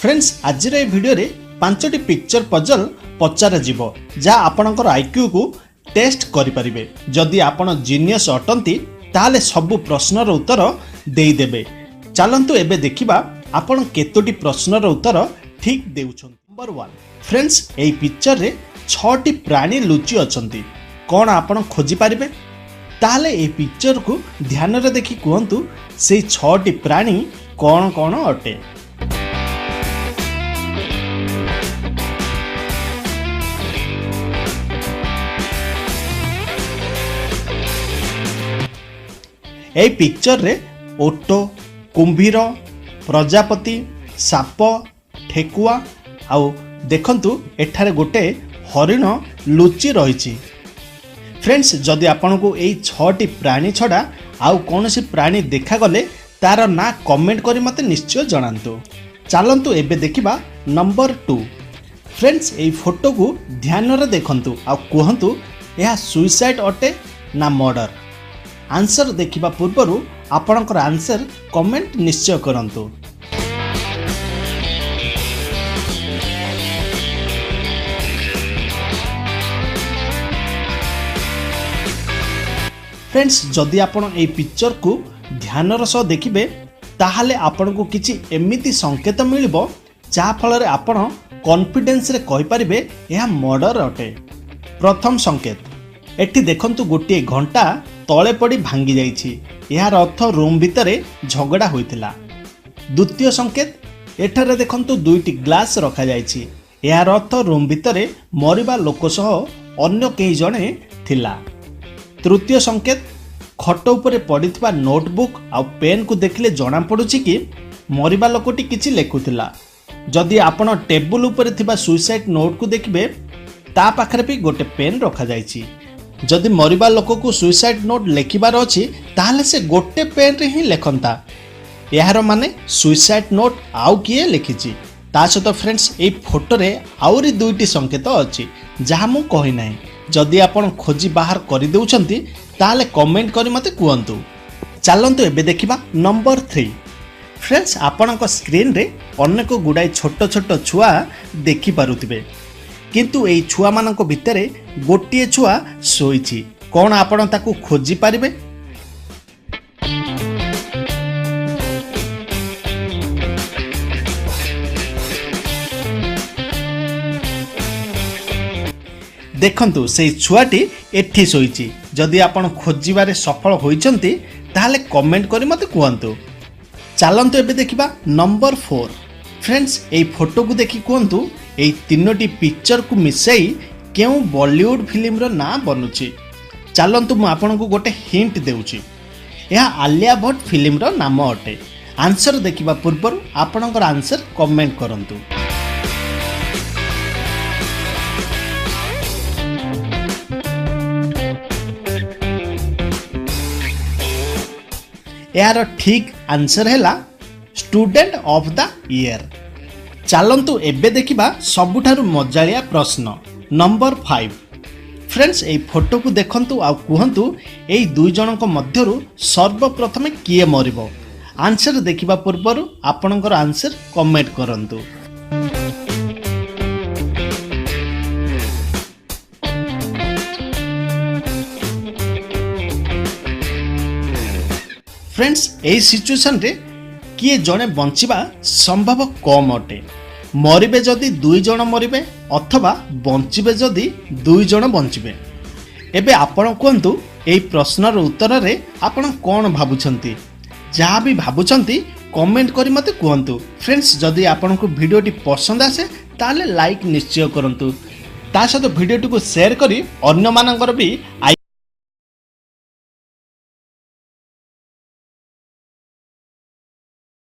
Friends, ଆଜିର ଏହି ଭିଡ଼ିଓରେ ପାଞ୍ଚଟି ପିକ୍ଚର ପଜଲ୍ ପଚରାଯିବ, ଯାହା ଆପଣଙ୍କର ଆଇକ୍ୟୁକୁ ଟେଷ୍ଟ କରିପାରିବେ। ଯଦି ଆପଣ ଜିନିୟସ୍ ଅଟନ୍ତି, ତାହେଲେ ସବୁ ପ୍ରଶ୍ନର ଉତ୍ତର ଦେଇଦେବେ। ଚାଲନ୍ତୁ ଏବେ ଦେଖିବା ଆପଣ କେତୋଟି ପ୍ରଶ୍ନର ଉତ୍ତର ଠିକ୍ ଦେଉଛନ୍ତି। ନମ୍ବର 1। ଫ୍ରେଣ୍ଡସ୍, ଏହି ପିକ୍ଚରରେ ଛଅଟି ପ୍ରାଣୀ ଲୁଚି ଅଛନ୍ତି। କ'ଣ ଆପଣ ଖୋଜିପାରିବେ? ତାହେଲେ ଏହି ପିକ୍ଚରକୁ ଧ୍ୟାନରେ ଦେଖି କୁହନ୍ତୁ, ସେଇ ଛଅଟି ପ୍ରାଣୀ କ'ଣ କ'ଣ ଅଟେ? ଏହି ପିକ୍ଚରରେ ଓଟ, କୁମ୍ଭୀର, ପ୍ରଜାପତି, ସାପ, ଠେକୁଆ ଆଉ ଦେଖନ୍ତୁ ଏଠାରେ ଗୋଟେ ହରିଣ ଲୁଚି ରହିଛି। ଫ୍ରେଣ୍ଡସ୍, ଯଦି ଆପଣଙ୍କୁ ଏଇ ଛଅଟି ପ୍ରାଣୀ ଛଡ଼ା ଆଉ କୌଣସି ପ୍ରାଣୀ ଦେଖାଗଲେ, ତାର ନାଁ କମେଣ୍ଟ କରି ମୋତେ ନିଶ୍ଚୟ ଜଣାନ୍ତୁ। ଚାଲନ୍ତୁ ଏବେ ଦେଖିବା ନମ୍ବର 2। ଫ୍ରେଣ୍ଡସ୍, ଏଇ ଫଟୋକୁ ଧ୍ୟାନରେ ଦେଖନ୍ତୁ ଆଉ କୁହନ୍ତୁ, ଏହା ସୁଇସାଇଡ୍ ଅଟେ ନା ମର୍ଡର? ଆନ୍ସର ଦେଖିବା ପୂର୍ବରୁ ଆପଣଙ୍କର ଆନ୍ସର କମେଣ୍ଟ ନିଶ୍ଚୟ କରନ୍ତୁ। ଫ୍ରେଣ୍ଡସ୍, ଯଦି ଆପଣ ଏଇ ପିକ୍ଚରକୁ ଧ୍ୟାନର ସହ ଦେଖିବେ, ତାହେଲେ ଆପଣଙ୍କୁ କିଛି ଏମିତି ସଂକେତ ମିଳିବ, ଯାହାଫଳରେ ଆପଣ କନଫିଡେନ୍ସରେ କହିପାରିବେ ଏହା ମର୍ଡର ଅଟେ। ପ୍ରଥମ ସଂକେତ, ଏଠି ଦେଖନ୍ତୁ ଗୋଟିଏ ଘଣ୍ଟା ତଳେ ପଡ଼ି ଭାଙ୍ଗି ଯାଇଛି। ଏହାର ଅର୍ଥ ରୁମ୍ ଭିତରେ ଝଗଡ଼ା ହୋଇଥିଲା। ଦ୍ୱିତୀୟ ସଂକେତ, ଏଠାରେ ଦେଖନ୍ତୁ ଦୁଇଟି ଗ୍ଲାସ୍ ରଖାଯାଇଛି। ଏହାର ଅର୍ଥ ରୁମ୍ ଭିତରେ ମରିବା ଲୋକ ସହ ଅନ୍ୟ କେହି ଜଣେ ଥିଲା। ତୃତୀୟ ସଂକେତ, ଖଟ ଉପରେ ପଡ଼ିଥିବା ନୋଟବୁକ୍ ଆଉ ପେନ୍କୁ ଦେଖିଲେ ଜଣାପଡ଼ୁଛି କି ମରିବା ଲୋକଟି କିଛି ଲେଖୁଥିଲା। ଯଦି ଆପଣ ଟେବୁଲ ଉପରେ ଥିବା ସୁଇସାଇଡ୍ ନୋଟ୍କୁ ଦେଖିବେ, ତା ପାଖରେ ବି ଗୋଟେ ପେନ୍ ରଖାଯାଇଛି। ଯଦି ମରିବା ଲୋକକୁ ସୁଇସାଇଡ୍ ନୋଟ୍ ଲେଖିବାର ଅଛି, ତାହେଲେ ସେ ଗୋଟେ ପେନ୍ରେ ହିଁ ଲେଖନ୍ତା। ଏହାର ମାନେ ସୁଇସାଇଡ୍ ନୋଟ୍ ଆଉ କିଏ ଲେଖିଛି। ତା ସହିତ ଫ୍ରେଣ୍ଡସ୍, ଏଇ ଫଟୋରେ ଆହୁରି ଦୁଇଟି ସଂକେତ ଅଛି, ଯାହା ମୁଁ କହିନାହିଁ। ଯଦି ଆପଣ ଖୋଜି ବାହାର କରିଦେଉଛନ୍ତି, ତାହେଲେ କମେଣ୍ଟ କରି ମୋତେ କୁହନ୍ତୁ। ଚାଲନ୍ତୁ ଏବେ ଦେଖିବା ନମ୍ବର 3। ଫ୍ରେଣ୍ଡସ୍, ଆପଣଙ୍କ ସ୍କ୍ରିନ୍ରେ ଅନେକ ଗୁଡ଼ାଏ ଛୋଟ ଛୋଟ ଛୁଆ ଦେଖିପାରୁଥିବେ, କିନ୍ତୁ ଏଇ ଛୁଆମାନଙ୍କ ଭିତରେ ଗୋଟିଏ ଛୁଆ ଶୋଇଛି। କ'ଣ ଆପଣ ତାକୁ ଖୋଜି ପାରିବେ? ଦେଖନ୍ତୁ, ସେଇ ଛୁଆଟି ଏଠି ଶୋଇଛି। ଯଦି ଆପଣ ଖୋଜିବାରେ ସଫଳ ହୋଇଛନ୍ତି, ତାହେଲେ କମେଣ୍ଟ କରି ମୋତେ କୁହନ୍ତୁ। ଚାଲନ୍ତୁ ଏବେ ଦେଖିବା ନମ୍ବର 4। ଫ୍ରେଣ୍ଡସ୍, ଏଇ ଫଟୋକୁ ଦେଖି କୁହନ୍ତୁ, ଏଇ ତିନୋଟି ପିକ୍ଚରକୁ ମିଶାଇ କେଉଁ ବଲିଉଡ଼ ଫିଲ୍ମର ନାଁ ବନୁଛି? ଚାଲନ୍ତୁ ମୁଁ ଆପଣଙ୍କୁ ଗୋଟେ ହିଣ୍ଟ ଦେଉଛି। ଏହା ଆଲିଆ ଭଟ୍ଟ ଫିଲ୍ମର ନାମ ଅଟେ। ଆନ୍ସର ଦେଖିବା ପୂର୍ବରୁ ଆପଣଙ୍କର ଆନ୍ସର କମେଣ୍ଟ କରନ୍ତୁ। ଏହାର ଠିକ୍ ଆନ୍ସର ହେଲା ଷ୍ଟୁଡେଣ୍ଟ ଅଫ୍ the year. ଚାଲନ୍ତୁ ଏବେ ଦେଖିବା ସବୁଠାରୁ ମଜାଳିଆ ପ୍ରଶ୍ନ ନମ୍ବର 5। ଫ୍ରେଣ୍ଡସ୍, ଏଇ ଫଟୋକୁ ଦେଖନ୍ତୁ ଆଉ କୁହନ୍ତୁ, ଏଇ ଦୁଇ ଜଣଙ୍କ ମଧ୍ୟରୁ ସର୍ବପ୍ରଥମେ କିଏ ମରିବ? ଆନ୍ସର ଦେଖିବା ପୂର୍ବରୁ ଆପଣଙ୍କର ଆନ୍ସର କମେଣ୍ଟ କରନ୍ତୁ। ଫ୍ରେଣ୍ଡସ୍, ଏହି ସିଚୁଏସନରେ କିଏ ଜଣେ ବଞ୍ଚିବା ସମ୍ଭବ କମ୍ ଅଟେ। ମରିବେ ଯଦି ଦୁଇ ଜଣ ମରିବେ, ଅଥବା ବଞ୍ଚିବେ ଯଦି ଦୁଇ ଜଣ ବଞ୍ଚିବେ। ଏବେ ଆପଣ କୁହନ୍ତୁ, ଏହି ପ୍ରଶ୍ନର ଉତ୍ତରରେ ଆପଣ କ'ଣ ଭାବୁଛନ୍ତି? ଯାହା ବି ଭାବୁଛନ୍ତି, କମେଣ୍ଟ କରି ମୋତେ କୁହନ୍ତୁ। ଫ୍ରେଣ୍ଡସ୍, ଯଦି ଆପଣଙ୍କୁ ଭିଡ଼ିଓଟି ପସନ୍ଦ ଆସେ, ତାହେଲେ ଲାଇକ୍ ନିଶ୍ଚୟ କରନ୍ତୁ। ତା ସହିତ ଭିଡ଼ିଓଟିକୁ ସେୟାର କରି ଅନ୍ୟମାନଙ୍କର ବି